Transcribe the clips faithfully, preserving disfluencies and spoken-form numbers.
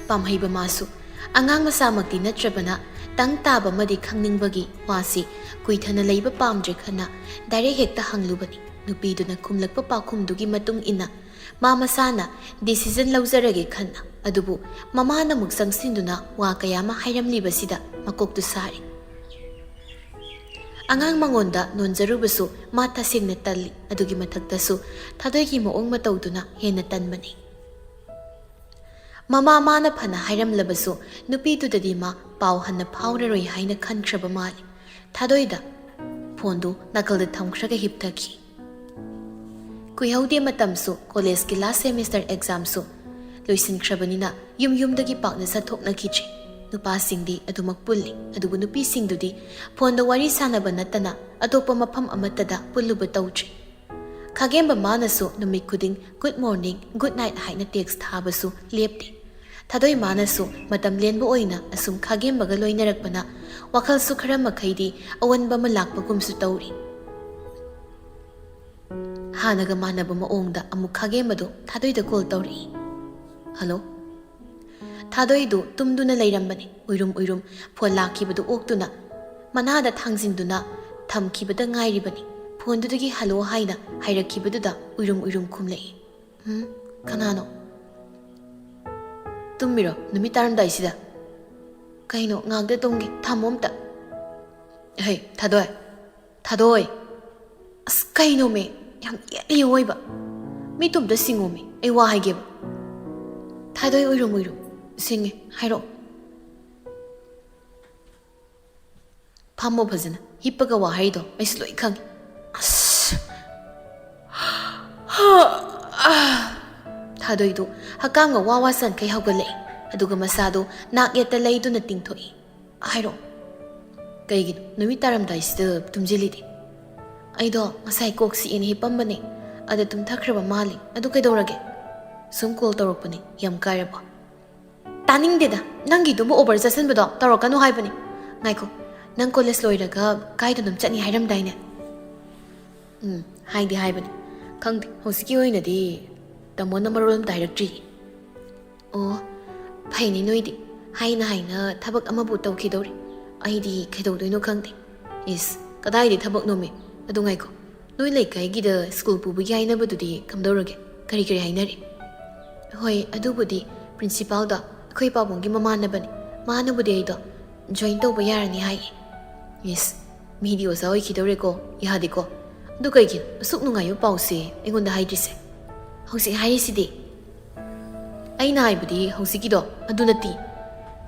ꯄꯥꯝꯍꯩꯕ ꯃꯥꯁꯨ ꯑꯉꯥꯡ ꯃꯆꯥꯃꯛꯇꯤ ꯅꯠꯇ꯭ꯔꯕꯅ, ꯇꯪ ꯇꯥꯕ ꯑꯃꯗꯤ ꯈꯪꯅꯤꯡꯕꯒꯤ ꯋꯥꯁꯤ ꯀꯨꯏꯊꯅ ꯂꯩꯕ ꯄꯥꯝꯗ꯭ꯔꯦ ꯈꯟꯅ ꯗꯥꯏꯔꯦꯛ ꯍꯦꯛꯇ ꯍꯪꯂꯨꯕꯅꯤ꯫ ꯅꯨꯄꯤꯗꯨꯅ ꯈꯨꯝꯂꯛꯄ ꯄꯥꯎꯈꯨꯝꯗꯨꯒꯤ ꯃꯇꯨꯡ ꯏꯟꯅ ꯃꯥ ꯃꯁꯥꯅ ꯗꯤꯁꯤꯖꯟ ꯂꯧꯖꯔꯒꯦ ꯈꯟꯅ, ꯑꯗꯨꯕꯨ ꯃꯃꯥꯅ ꯑꯃꯨꯛ ꯆꯪꯁꯤꯟꯗꯨꯅ ꯋꯥ ꯀꯌꯥ ꯑꯃ ꯍꯥꯏꯔꯝꯂꯤꯕꯁꯤꯗ ꯃꯀꯣꯛꯇꯨ ꯁꯥꯔꯤ꯫ ꯑꯉꯥꯡ ꯃꯉꯣꯟꯗ ꯅꯣꯟꯖꯔꯨꯕꯁꯨ ꯃꯥ ꯇꯁꯦꯡꯅ ꯇꯜꯂꯤ꯫ ꯑꯗꯨꯒꯤ ꯃꯊꯛꯇꯁꯨ ꯊꯥꯗꯣꯏꯒꯤ ꯃꯑꯣꯡ ꯃꯇꯧꯗꯨꯅ ꯍꯦꯟꯅ ꯇꯟꯕꯅꯤ꯫ ꯃꯃꯥ ꯃꯥꯅ ꯐꯅ ꯍꯥꯏꯔꯝꯂꯕꯁꯨ ꯅꯨꯄꯤꯗꯨꯗꯗꯤ ꯃꯥ ꯄꯥꯎ ꯍꯟꯅ ꯐꯥꯎꯔꯔꯣꯏ ꯍꯥꯏꯅ ꯈꯟꯈ꯭ꯔꯕ ꯃꯥꯜꯂꯤ꯫ ꯊꯥꯗꯣꯏꯗ ꯐꯣꯟꯗꯨ ꯅꯥꯀꯜꯗ ꯊꯝꯈ꯭ꯔꯒ ꯍꯤꯞꯊꯈꯤ꯫ ꯀꯨꯏꯍꯧꯗꯦ, ꯃꯇꯝꯁꯨ, ꯀꯣꯂꯦꯖꯀꯤ ꯂꯥꯁ ꯁꯦꯃꯤꯁꯇꯔ ꯑꯦꯛꯖꯥꯝꯁꯨ ꯂꯣꯏꯁꯤꯟꯈ꯭ꯔꯕꯅꯤꯅ ꯌꯨꯝ ꯌꯨꯝꯗꯒꯤ ꯄꯥꯛꯅ ꯆꯠꯊꯣꯛꯅꯈꯤꯗ꯭ꯔꯦ꯫ ꯅꯨꯄꯥꯁꯤꯡꯗꯤ ꯑꯗꯨꯃꯛ ꯄꯨꯜꯂꯤ, ꯑꯗꯨꯕꯨ ꯅꯨꯄꯤꯁꯤꯡꯗꯨꯗꯤ ꯐꯣꯟꯗ ꯋꯥꯔꯤ ꯁꯥꯟꯅꯕ ꯅꯠꯇꯅ ꯑꯇꯣꯞꯄ ꯃꯐꯝ ꯑꯃꯠꯇꯗ ꯄꯨꯜꯂꯨꯕ ꯇꯧꯗ꯭ꯔꯤ꯫ ꯈꯥꯒꯦꯝꯕ ꯃꯥꯅꯁꯨ ꯅꯨꯃꯤꯠ ꯈꯨꯗꯤꯡ "Good morning, good night" ꯍꯥꯏꯅ ꯇꯦꯛꯁ ꯊꯥꯕꯁꯨ ꯂꯦꯞꯇꯦ꯫ ꯊꯥꯗꯣꯏ ꯃꯥꯅꯁꯨ ꯃꯇꯝ ꯂꯦꯟꯕ ꯑꯣꯏꯅ ꯑꯁꯨꯝ ꯈꯥꯒꯦꯝꯕꯒ ꯂꯣꯏꯅꯔꯛꯄꯅ ꯋꯥꯈꯜꯁꯨ ꯈꯔ ꯃꯈꯩꯗꯤ ꯑꯑꯣꯟꯕ ꯑꯃ ꯂꯥꯛꯄꯒꯨꯝꯁꯨ ꯇꯧꯔꯤ꯫ ꯍꯥꯟꯅꯒ ꯃꯥꯟꯅꯕ ꯃꯑꯣꯡꯗ ꯑꯃꯨꯛ ꯈꯥꯒꯦꯝꯕꯗꯨ ꯊꯥꯗꯣꯏꯗ ꯀꯣꯜ ꯇꯧꯔꯛꯏ꯫ "ꯍꯜꯂꯣ?" ꯊꯥꯗꯣꯏꯗꯨ ꯇꯨꯝꯗꯨꯅ ꯂꯩꯔꯝꯕꯅꯤ꯫ ꯎꯏꯔꯨꯝ ꯎꯏꯔꯨꯝ ꯐꯣꯟ ꯂꯥꯛꯈꯤꯕꯗꯨ ꯑꯣꯛꯇꯨꯅ ꯃꯅꯥꯗ ꯊꯥꯡꯖꯤꯟꯗꯨꯅ ꯊꯝꯈꯤꯕꯗ ꯉꯥꯏꯔꯤꯕꯅꯤ꯫ ꯐꯣꯟꯗꯨꯗꯒꯤ "ꯍꯜꯂꯣ" ꯍꯥꯏꯅ ꯍꯥꯏꯔꯛꯈꯤꯕꯗꯨꯗ ꯎꯏꯔꯨꯝ ꯎꯏꯔꯨꯝ ꯈꯨꯝꯂꯛꯏ꯫ "ꯎꯝ, ꯀꯅꯥꯅꯣ? ꯇꯨꯝꯃꯤꯔꯣ ꯅꯨꯃꯤꯠ ꯇꯥꯔꯝꯗꯥꯏꯁꯤꯗ? ꯀꯩꯅꯣ, ꯉꯥꯛꯇ ꯇꯨꯝꯒꯦ, ꯊꯝꯃꯣ ꯑꯝꯇ꯫ ꯍꯩ, ꯊꯥꯗꯣꯏ, ꯊꯥꯗꯣꯏ꯫ ꯑꯁ, ꯀꯩꯅꯣꯃꯦ, ꯌꯥꯝ ꯌꯦꯠꯂꯤ ꯑꯑꯣꯏꯕ꯫ ꯃꯤꯠꯇꯣ ꯑꯝꯇ ꯁꯤꯡꯉꯣꯃꯦ, ꯑꯩ ꯋꯥ ꯍꯥꯏꯒꯦꯕ꯫" ꯊꯥꯗꯣꯏ ꯎꯏꯔꯨꯝ ꯎꯏꯔꯨꯝ꯫ "ꯁꯤꯡꯉꯦ, ꯍꯥꯏꯔꯛꯑꯣ꯫" "ꯐꯝꯃꯣ ꯐꯖꯅ, ꯍꯤꯞꯄꯒ ꯋꯥ ꯍꯥꯏꯔꯤꯗꯣ ꯑꯩꯁꯨ ꯂꯣꯏ ꯈꯪꯉꯤ꯫" ꯑꯁ! ꯊꯥꯗꯣꯏꯗꯨ ꯍꯛꯀꯥꯝꯒ ꯋꯥ ꯋꯥ ꯆꯟꯈꯩ ꯍꯧꯒꯠꯂꯛꯏ, ꯑꯗꯨꯒ ꯃꯁꯥꯗꯨ ꯅꯥꯛ ꯌꯦꯠꯇ ꯂꯩꯗꯨꯅ ꯇꯤꯡꯊꯣꯛꯏ꯫ "ꯍꯥꯏꯔꯛꯑꯣ, ꯀꯩꯒꯤꯅꯣ ꯅꯨꯃꯤꯠ ꯇꯥꯔꯝꯗꯥꯏꯁꯤꯗ ꯇꯨꯝꯁꯤꯜꯂꯤꯗꯤ?" "ꯑꯩꯗꯣ ꯉꯁꯥꯏ ꯀꯣꯛ ꯆꯤꯛꯑꯦꯅ ꯍꯤꯞꯄꯝꯕꯅꯦ, ꯑꯗ ꯇꯨꯝꯊꯈ꯭ꯔꯕ ꯃꯥꯜꯂꯦ꯫ ꯑꯗꯨ ꯀꯩꯗꯧꯔꯒꯦ? ꯁꯨꯝ ꯀꯣꯜ ꯇꯧꯔꯛꯄꯅꯦ, ꯌꯥꯝ ꯀꯥꯏꯔꯕꯣ?" "ꯇꯥꯅꯤꯡꯗꯦꯗ, ꯅꯪꯒꯤꯗꯨꯕꯨ ꯑꯣꯚꯔ ꯆꯠꯁꯤꯟꯕꯗꯣ ꯇꯧꯔꯛꯀꯅꯨ ꯍꯥꯏꯕꯅꯤ꯫" "ꯉꯥꯏꯈꯣ, ꯅꯪ ꯀꯣꯂꯦꯖ ꯂꯣꯏꯔꯒ ꯀꯥꯏꯗꯅꯣꯝ ꯆꯠꯅꯤ ꯍꯥꯏꯔꯝꯗꯥꯏꯅꯦ?" "ꯎꯝ, ꯍꯥꯏꯗꯤ ꯍꯥꯏꯕꯅꯤ꯫ ꯈꯪꯗꯦ, ꯍꯧꯖꯤꯛꯀꯤ ꯑꯣꯏꯅꯗꯤ ꯇꯥꯃꯣꯅ ꯃꯔꯣꯜ ꯑꯝꯇ ꯍꯥꯏꯔꯛꯇ꯭ꯔꯤ꯫" "ꯑꯣ, ꯐꯩꯅꯦ ꯅꯣꯏꯗꯤ, ꯍꯥꯏꯅ ꯍꯥꯏꯅ ꯊꯕꯛ ꯑꯃꯕꯨ ꯇꯧꯈꯤꯗꯧꯔꯦ꯫ ꯑꯩꯗꯤ ꯀꯩꯗꯧꯗꯣꯏꯅꯣ ꯈꯪꯗꯦ꯫ ꯏꯁ, ꯀꯗꯥꯏꯗꯤ ꯊꯕꯛꯅꯣꯃꯤ? ꯑꯗꯨ ꯉꯥꯏꯈꯣ, ꯅꯣꯏ ꯂꯩꯀꯥꯏꯒꯤꯗ ꯁ꯭ꯀꯨꯜ ꯄꯨꯕꯒꯤ ꯍꯥꯏꯅꯕꯗꯨꯗꯤ ꯀꯝꯗꯧꯔꯒꯦ? ꯀꯔꯤ ꯀꯔꯤ ꯍꯥꯏꯅꯔꯤ? ꯍꯣꯏ, ꯑꯗꯨꯕꯨꯗꯤ ꯄ꯭ꯔꯤꯟꯁꯤꯄꯥꯜꯗꯣ, ꯑꯩꯈꯣꯏ ꯄꯥꯕꯨꯡꯒꯤ ꯃꯃꯥꯟꯅꯕꯅꯤ, ꯃꯥꯅꯕꯨꯗꯤ ꯑꯩꯗꯣ ꯖꯣꯏꯟ ꯇꯧꯕ ꯌꯥꯔꯅꯤ ꯍꯥꯏꯌꯦ꯫ ꯏꯁ, ꯃꯤꯗꯤ ꯑꯣꯖꯥ ꯑꯣꯏꯈꯤꯗꯧꯔꯦꯀꯣ꯫ ꯌꯥꯗꯦꯀꯣ꯫ ꯑꯗꯨ ꯀꯩꯒꯤꯅꯣ ꯑꯁꯨꯛ ꯅꯨꯡꯉꯥꯏꯕ ꯄꯥꯎꯁꯦ ꯑꯩꯉꯣꯟꯗ ꯍꯥꯏꯗ꯭ꯔꯤꯁꯦ? ꯍꯧꯖꯤꯛ ꯍꯥꯏꯔꯤꯁꯤꯗꯤ꯫ ꯑꯩꯅ ꯍꯥꯏꯕꯗꯤ ꯍꯧꯖꯤꯛꯀꯤꯗꯣ ꯑꯗꯨ ꯅꯠꯇꯦ꯫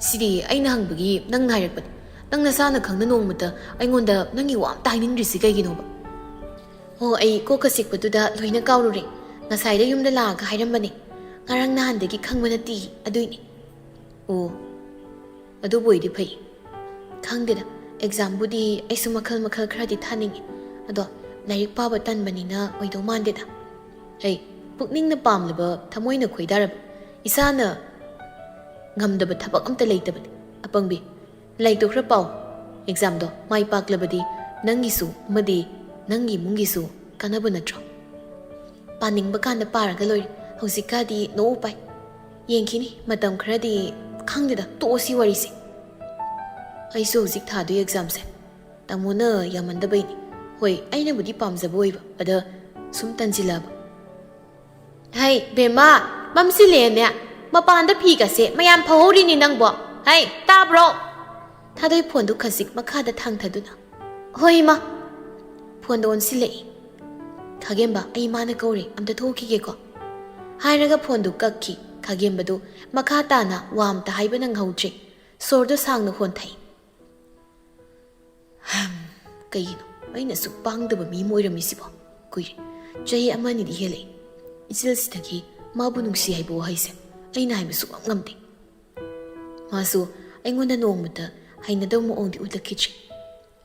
ꯁꯤꯗꯤ ꯑꯩꯅ ꯍꯪꯕꯒꯤ ꯅꯪꯅ ꯍꯥꯏꯔꯛꯄꯅꯤ꯫ ꯅꯪ ꯅꯁꯥꯅ ꯈꯪꯅ ꯅꯣꯡꯃꯇ ꯑꯩꯉꯣꯟꯗ ꯅꯪꯒꯤ ꯋꯥ ꯑꯝꯇ ꯍꯥꯏꯅꯤꯡꯗ꯭ꯔꯤꯁꯤ ꯀꯩꯒꯤꯅꯣꯕ? ꯑꯣ, ꯑꯩ ꯀꯣꯛꯀ ꯆꯤꯛꯄꯗꯨꯗ ꯂꯣꯏꯅ ꯀꯥꯎꯔꯨꯔꯦ꯫ ꯉꯁꯥꯏꯗ ꯌꯨꯝꯗ ꯂꯥꯛꯑꯒ ꯍꯥꯏꯔꯝꯕꯅꯦ꯫ ꯉꯔꯥꯡ ꯅꯍꯥꯟꯗꯒꯤ ꯈꯪꯕ ꯅꯠꯇꯦ꯫ ꯑꯗꯨꯏꯅꯦ꯫ ꯑꯣ, ꯑꯗꯨꯕꯨ ꯑꯣꯏꯗꯤ ꯐꯩ꯫ ꯈꯪꯗꯦꯗ, ꯑꯦꯛꯖꯥꯝꯕꯨꯗꯤ ꯑꯩꯁꯨ ꯃꯈꯜ ꯃꯈꯜ ꯈꯔꯗꯤ ꯊꯥꯅꯤꯡꯉꯤ꯫ ꯑꯗꯣ ꯂꯥꯏꯔꯤꯛ ꯄꯥꯕ ꯇꯟꯕꯅꯤꯅ ꯑꯣꯏꯗꯧ ꯃꯥꯟꯗꯦꯗ꯫ ꯑꯩ ꯄꯨꯛꯅꯤꯡꯅ ꯄꯥꯝꯂꯕ, ꯊꯃꯣꯏꯅ ꯈꯣꯏꯗꯥꯔꯕ, ꯏꯁꯥꯅ ꯉꯝꯗꯕ ꯊꯕꯛ ꯑꯝꯇ ꯂꯩꯇꯕꯅꯤ꯫ ꯑꯄꯪꯕꯤ, ꯂꯥꯏꯔꯤꯛꯇꯣ ꯈꯔ ꯄꯥꯎ꯫ ꯑꯦꯛꯖꯥꯝꯗꯣ ꯃꯥꯏ ꯄꯥꯛꯂꯕꯗꯤ ꯅꯪꯒꯤꯁꯨ ꯑꯃꯗꯤ ꯅꯪꯒꯤ ꯏꯃꯨꯡꯒꯤꯁꯨ ꯀꯥꯟꯅꯕ ꯅꯠꯇ꯭ꯔꯣ? ꯄꯥꯅꯤꯡꯕ ꯀꯥꯟꯗ ꯄꯥꯔꯒ ꯂꯣꯏꯔꯦ꯫ ꯍꯧꯖꯤꯛꯀꯥꯗꯤ no ꯎꯄꯥꯏ꯫ ꯌꯦꯡꯈꯤꯅꯤ, ꯃꯇꯝ ꯈꯔꯗꯤ꯫ ꯈꯪꯗꯦꯗ, ꯇꯣꯛꯑꯣ ꯁꯤ ꯋꯥꯔꯤꯁꯦ꯫ ꯑꯩꯁꯨ ꯍꯧꯖꯤꯛ ꯊꯥꯗꯣꯏ ꯑꯦꯛꯖꯥꯝꯁꯦ꯫ ꯇꯥꯃꯣꯅ ꯌꯥꯝꯃꯟꯗꯕꯩꯅꯤ꯫ ꯍꯣꯏ, ꯑꯩꯅꯕꯨꯗꯤ ꯄꯥꯝꯖꯕ ꯑꯣꯏꯕ, ꯑꯗ ꯁꯨꯝ ꯇꯟꯁꯤꯜꯂꯛꯑꯕ꯫ ꯍꯩ, ꯕꯦꯝꯃ, ꯃꯝꯁꯤꯜꯂꯛꯑꯦꯅꯦ꯫ ꯃꯄꯥꯟꯗ ꯐꯤꯒꯁꯦ ꯃꯌꯥꯝ ꯐꯧꯍꯧꯔꯤꯅꯤ ꯅꯪꯕꯣ꯫ ꯍꯩ, ꯇꯥꯕ꯭ꯔꯣ? ꯊꯥꯗꯣꯏ ꯐꯣꯟꯗꯨ ꯈꯖꯤꯛ ꯃꯈꯥꯗ ꯊꯥꯡꯊꯗꯨꯅ꯫ ꯍꯣꯏ, ꯏꯃꯥ꯫ ꯐꯣꯟꯗꯣ ꯑꯣꯟꯁꯤꯜꯂꯛꯏ꯫ ꯈꯥꯒꯦꯝꯕ, ꯑꯩ ꯃꯥꯅ ꯀꯧꯔꯦ, ꯑꯝꯇ ꯊꯣꯛꯈꯤꯒꯦꯀꯣ꯫ ꯍꯥꯏꯔꯒ ꯐꯣꯟꯗꯨ ꯀꯛꯈꯤ꯫ ꯈꯥꯒꯦꯝꯕꯗꯨ ꯃꯈꯥ ꯇꯥꯅ ꯋꯥ ꯑꯝꯇ ꯍꯥꯏꯕ ꯅꯪꯍꯧꯗ꯭ꯔꯦ꯫ ꯁꯣꯔꯗꯨ ꯁꯥꯡꯅ ꯍꯣꯟꯊꯩ꯫ ꯍꯝ, ꯀꯩꯒꯤꯅꯣ ꯑꯩꯅ ꯑꯁꯨꯛ ꯄꯥꯡꯗꯕ ꯃꯤ ꯑꯃ ꯑꯣꯏꯔꯝꯃꯤꯁꯤꯕꯣ? ꯀꯨꯏꯔꯦ, ꯆꯍꯤ ꯑꯃ ꯑꯅꯤꯗꯤ ꯍꯦꯜꯂꯛꯏ꯫ ꯏꯆꯦꯜꯁꯤꯗꯒꯤ ꯃꯥꯕꯨ ꯅꯨꯡꯁꯤ ꯍꯥꯏꯕ ꯋꯥꯍꯩꯁꯦ ꯑꯩꯅ ꯍꯥꯏꯕ ꯁꯨꯛꯉꯝ ꯉꯝꯗꯦ꯫ ꯃꯥꯁꯨ ꯑꯩꯉꯣꯟꯗ ꯅꯣꯡꯃꯇ ꯍꯩꯅꯗꯕ ꯃꯑꯣꯡꯗꯤ ꯎꯠꯂꯛꯈꯤꯗ꯭ꯔꯤ꯫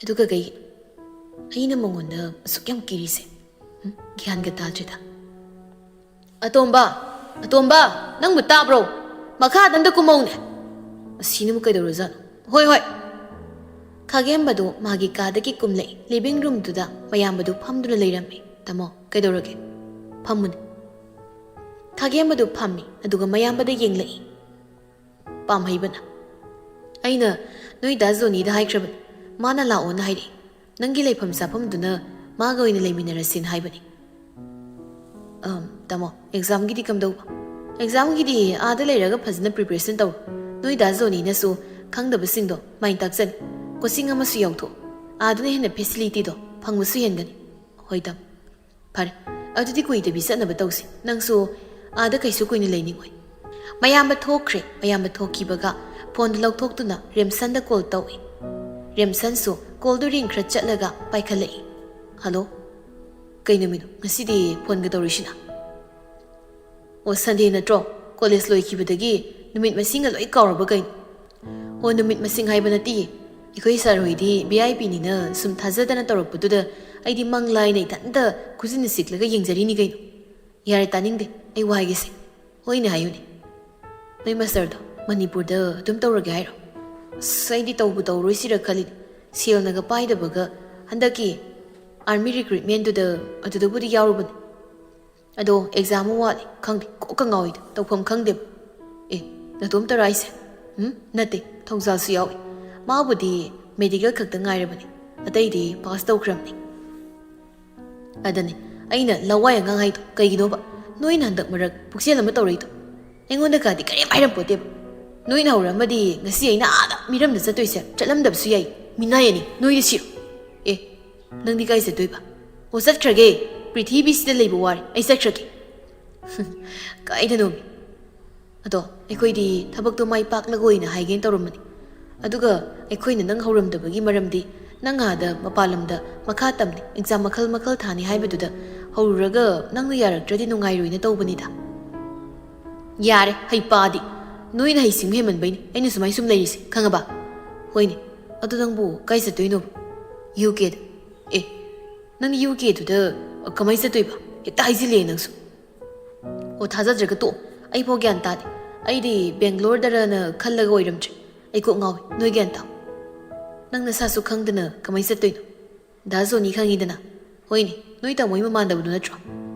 ꯑꯗꯨꯒ ꯀꯩꯒꯤꯅꯣ ꯑꯩꯅ ꯃꯉꯣꯟꯗ ꯑꯁꯨꯛ ꯌꯥꯝ ꯀꯤꯔꯤꯁꯦ? ꯍꯝ? ꯒ꯭ꯌꯥꯟꯒ ꯇꯥꯗ꯭ꯔꯦꯗ꯫ "ꯑꯇꯣꯝꯕ, ꯑꯇꯣꯝꯕ, ꯅꯪꯕꯨ ꯇꯥꯕ꯭ꯔꯣ? ꯃꯈꯥꯗ ꯑꯝꯇ ꯀꯨꯝꯃꯧꯅꯦ꯫ ꯑꯁꯤꯅꯕꯨ ꯀꯩꯗꯧꯔꯖꯥꯠꯅꯣ? ꯍꯣꯏ, ꯍꯣꯏ꯫" ꯈꯥꯒꯦꯝꯕꯗꯨ ꯃꯥꯒꯤ ꯀꯥꯗꯒꯤ ꯀꯨꯝꯂꯛꯏ꯫ ꯂꯤꯚꯤꯡ ꯔꯨꯝꯗꯨꯗ ꯃꯌꯥꯝꯕꯗꯨ ꯐꯝꯗꯨꯅ ꯂꯩꯔꯝꯃꯤ꯫ "ꯇꯥꯃꯣ, ꯀꯩꯗꯧꯔꯒꯦ? ꯐꯝꯃꯨꯅꯦ꯫" ꯈꯥꯒꯦꯝꯕꯗꯨ ꯐꯝꯃꯤ, ꯑꯗꯨꯒ ꯃꯌꯥꯝꯕꯗ ꯌꯦꯡꯂꯛꯏ꯫ ꯄꯥꯝꯍꯩꯕꯅ꯫ ꯑꯩꯅ ꯅꯣꯏ ꯗꯥ ꯖꯣꯅꯤꯗ ꯍꯥꯏꯈ꯭ꯔꯕꯅꯤ, ꯃꯥꯅ ꯂꯥꯛꯑꯣꯅ ꯍꯥꯏꯔꯛꯏ꯫ ꯅꯪꯒꯤ ꯂꯩꯐꯝ ꯆꯥꯐꯝꯗꯨꯅ ꯃꯥꯒ ꯑꯣꯏꯅ ꯂꯩꯃꯤꯟꯅꯔꯁꯦꯅ ꯍꯥꯏꯕꯅꯤ꯫ ꯑꯝ, ꯇꯥꯃꯣ, ꯑꯦꯛꯖꯥꯝꯒꯤꯗꯤ ꯀꯝꯗꯧꯕ? ꯑꯦꯛꯖꯥꯝꯒꯤꯗꯤ ꯑꯥꯗ ꯂꯩꯔꯒ ꯐꯖꯅ ꯄ꯭ꯔꯤꯄꯦꯔꯦꯁꯟ ꯇꯧꯔꯣ꯫ ꯅꯣꯏ ꯗꯥ ꯖꯣꯅꯤꯅꯁꯨ ꯈꯪꯗꯕꯁꯤꯡꯗꯣ ꯃꯥꯏ ꯇꯥꯛꯆꯅꯤ꯫ ꯀꯣꯆꯤꯡ ꯑꯃꯁꯨ ꯌꯥꯎꯊꯣꯛꯑꯣ꯫ ꯑꯥꯗꯨꯅ ꯍꯦꯟꯅ ꯐꯦꯁꯤꯂꯤꯇꯤꯗꯣ ꯐꯪꯕꯁꯨ ꯍꯦꯟꯒꯅꯤ꯫ ꯍꯣꯏ ꯇꯥꯃꯣ꯫ ꯐꯔꯦ, ꯑꯗꯨꯗꯤ ꯀꯨꯏꯗꯕꯤ ꯆꯠꯅꯕ ꯇꯧꯁꯤ꯫ ꯅꯪꯁꯨ ꯑꯥꯗ ꯀꯩꯁꯨ ꯀꯨꯏꯅ ꯂꯩꯅꯤꯡꯉꯣꯏ꯫ ꯃꯌꯥꯝꯕ ꯊꯣꯛꯈ꯭ꯔꯦ꯫ ꯃꯌꯥꯝꯕ ꯊꯣꯛꯈꯤꯕꯒ ꯐꯣꯟꯗꯨ ꯂꯧꯊꯣꯛꯇꯨꯅ ꯔꯦꯝꯁꯟꯗ ꯀꯣꯜ ꯇꯧꯏ꯫ ꯔꯦꯝꯁꯟꯁꯨ ꯀꯣꯜꯗꯨ ꯔꯤꯡ ꯈꯔ ꯆꯠꯂꯒ ꯄꯥꯏꯈꯠꯂꯛꯏ꯫ ꯍꯜꯂꯣ? ꯀꯩ ꯅꯨꯃꯤꯠꯅꯣ ꯉꯁꯤꯗꯤ ꯐꯣꯟꯒ ꯇꯧꯔꯤꯁꯤꯅ? ꯑꯣ, ꯁꯟꯗꯦ ꯅꯠꯇ꯭ꯔꯣ? ꯀꯣꯂꯦꯖ ꯂꯣꯏꯈꯤꯕꯗꯒꯤ ꯅꯨꯃꯤꯠ ꯃꯁꯤꯡꯒ ꯂꯣꯏ ꯀꯥꯎꯔꯕ ꯀꯩꯅꯣ? ꯑꯣ, ꯅꯨꯃꯤꯠ ꯃꯁꯤꯡ ꯍꯥꯏꯕ ꯅꯠꯇꯦ꯫ ꯑꯩꯈꯣꯏ ꯁꯥꯔ ꯍꯣꯏꯗꯤ ꯚꯤ ꯑꯥꯏ ꯄꯤꯅꯤꯅ ꯁꯨꯝ ꯊꯥꯖꯗꯅ ꯇꯧꯔꯛꯄꯗꯨꯗ ꯑꯩꯗꯤ ꯃꯪ ꯂꯥꯏꯅ ꯏꯊꯟꯇ ꯈꯨꯖꯤꯟꯅ ꯁꯤꯛꯂꯒ ꯌꯦꯡꯖꯔꯤꯅꯤ ꯀꯩꯅꯣ꯫ ꯌꯥꯔꯦ, ꯇꯥꯅꯤꯡꯗꯦ꯫ ꯑꯩ ꯋꯥ ꯍꯥꯏꯒꯦꯁꯦ꯫ ꯍꯣꯏꯅꯦ ꯍꯥꯏꯌꯨꯅꯦ꯫ ꯅꯣꯏ ꯃꯥꯁꯇꯔꯗꯣ ꯃꯅꯤꯄꯨꯔꯗ ꯑꯗꯨꯝ ꯇꯧꯔꯒꯦ ꯍꯥꯏꯔꯣ? ꯑꯁ, ꯑꯩꯗꯤ ꯇꯧꯕꯨ ꯇꯧꯔꯣꯏꯁꯤꯔ ꯈꯜꯂꯤꯅꯦ꯫ ꯁꯦꯜꯅꯒ ꯄꯥꯏꯗꯕꯒ ꯍꯟꯗꯛꯀꯤ ꯑꯥꯔꯃꯤ ꯔꯤꯀ꯭ꯔꯨꯏꯠꯃꯦꯟꯗꯨꯗ ꯑꯗꯨꯗꯕꯨꯗꯤ ꯌꯥꯎꯔꯨꯕꯅꯦ꯫ ꯑꯗꯣ ꯑꯦꯛꯖꯥꯝ ꯑꯃ ꯋꯥꯠꯂꯤ꯫ ꯈꯪꯗꯦ, ꯀꯣꯛꯀ ꯉꯥꯎꯏꯗ, ꯇꯧꯐꯝ ꯈꯪꯗꯦꯕ꯫ ꯑꯦ, ꯅꯇꯣꯝꯇꯔꯣ ꯍꯥꯏꯁꯦ? ꯎꯝ, ꯅꯠꯇꯦ, ꯊꯧꯖꯥꯜꯁꯨ ꯌꯥꯎꯏ꯫ ꯃꯥꯕꯨꯗꯤ ꯃꯦꯗꯤꯀꯦꯜ ꯈꯛꯇ ꯉꯥꯏꯔꯕꯅꯤ, ꯑꯇꯩꯗꯤ ꯄꯥꯁ ꯇꯧꯈ꯭ꯔꯕꯅꯤ꯫ ꯑꯗꯅꯤ ꯑꯩꯅ ꯂꯋꯥꯏ ꯑꯉꯥꯡ ꯍꯥꯏꯗꯣ ꯀꯩꯒꯤꯅꯣꯕ? ꯅꯣꯏꯅ ꯍꯟꯗꯛ ꯃꯔꯛ ꯄꯨꯛꯆꯦꯜ ꯑꯃ ꯇꯧꯔꯛꯏꯗꯣ꯫ ꯑꯩꯉꯣꯟꯗꯒꯗꯤ ꯀꯔꯤꯝ ꯍꯥꯏꯔꯝꯄꯣꯠꯇꯦꯕ꯫ ꯅꯣꯏꯅ ꯍꯧꯔꯛꯑꯝꯃꯗꯤ ꯉꯁꯤ ꯑꯩꯅ ꯑꯥꯗ ꯃꯤꯔꯝꯗ ꯆꯠꯇꯣꯏꯁꯦ ꯆꯠꯂꯝꯗꯕꯁꯨ ꯌꯥꯏ꯫ ꯃꯤꯅꯥꯏ ꯑꯅꯤ, ꯅꯣꯏꯗꯤ ꯁꯤꯔꯣ꯫ ꯑꯦ, ꯅꯪꯗꯤ ꯀꯥꯏ ꯆꯠꯇꯣꯏꯕ? ꯑꯣ, ꯆꯠꯈ꯭ꯔꯒꯦ꯫ ꯄ꯭ꯔꯤꯊꯤꯕꯤꯁꯤꯗ ꯂꯩꯕ ꯋꯥꯔꯦ꯫ ꯑꯩ ꯆꯠꯈ꯭ꯔꯒꯦ꯫ ꯀꯥꯏꯗꯅꯣꯃꯤ? ꯑꯗꯣ ꯑꯩꯈꯣꯏꯗꯤ ꯊꯕꯛꯇꯣ ꯃꯥꯏ ꯄꯥꯛꯂꯒ ꯑꯣꯏꯅ ꯍꯥꯏꯒꯦꯅ ꯇꯧꯔꯝꯕꯅꯤ꯫ ꯑꯗꯨꯒ ꯑꯩꯈꯣꯏꯅ ꯅꯪ ꯍꯧꯔꯝꯗꯕꯒꯤ ꯃꯔꯝꯗꯤ ꯅꯪ ꯑꯥꯗ ꯃꯄꯥꯟ ꯂꯝꯗ ꯃꯈꯥ ꯇꯝꯅꯤ, ꯑꯦꯛꯖꯥꯝ ꯃꯈꯜ ꯃꯈꯜ ꯊꯥꯅꯤ ꯍꯥꯏꯕꯗꯨꯗ ꯍꯧꯔꯨꯔꯒ ꯅꯪꯅ ꯌꯥꯔꯛꯇ꯭ꯔꯗꯤ ꯅꯨꯡꯉꯥꯏꯔꯣꯏꯅ ꯇꯧꯕꯅꯤꯗ꯫ ꯌꯥꯔꯦ, ꯍꯩꯄꯥꯗꯤ꯫ ꯅꯣꯏꯅ ꯍꯩꯁꯤꯡꯕ ꯍꯦꯟꯃꯟꯕꯩꯅꯤ ꯑꯩꯅ ꯁꯨꯃꯥꯏ ꯁꯨꯝ ꯂꯩꯔꯤꯁꯦ, ꯈꯪꯉꯕ? ꯍꯣꯏꯅꯦ, ꯑꯗꯨ ꯅꯪꯕꯨ ꯀꯥꯏ ꯆꯠꯇꯣꯏꯅꯣꯕ? ꯌꯨ ꯀꯦꯗ꯫ ꯑꯦ, ꯅꯪ ꯌꯨ ꯀꯦꯗꯨꯗ ꯀꯃꯥꯏ ꯆꯠꯇꯣꯏꯕ? ꯍꯦꯛꯇ ꯍꯥꯏꯖꯤꯜꯂꯦ ꯅꯪꯁꯨ꯫ ꯑꯣ, ꯊꯥꯖꯗ꯭ꯔꯒ ꯇꯣꯛꯑꯣ꯫ ꯑꯩꯐꯥꯎ ꯒ꯭ꯌꯥꯟ ꯇꯥꯗꯦ꯫ ꯑꯩꯗꯤ ꯕꯦꯡꯒ꯭ꯂꯣꯔꯗꯔꯅ ꯈꯜꯂꯒ ꯑꯣꯏꯔꯝꯗ꯭ꯔꯦ꯫ ꯑꯩ ꯀꯣꯛ ꯉꯥꯎꯋꯦ꯫ ꯅꯣꯏ ꯒ꯭ꯌꯥꯟ ꯇꯥꯎ꯫ ꯅꯪ ꯅꯁꯥꯁꯨ ꯈꯪꯗꯅ ꯀꯃꯥꯏ ꯆꯠꯇꯣꯏꯅꯣ? ꯗꯥ ꯖꯣꯅꯤ ꯈꯪꯉꯤꯗꯅ꯫ ꯍꯣꯏꯅꯦ, ꯅꯣꯏ ꯇꯥꯃꯣꯒꯤ ꯃꯃꯥꯟꯅꯕꯗꯨ ꯅꯠꯇ꯭ꯔꯣ?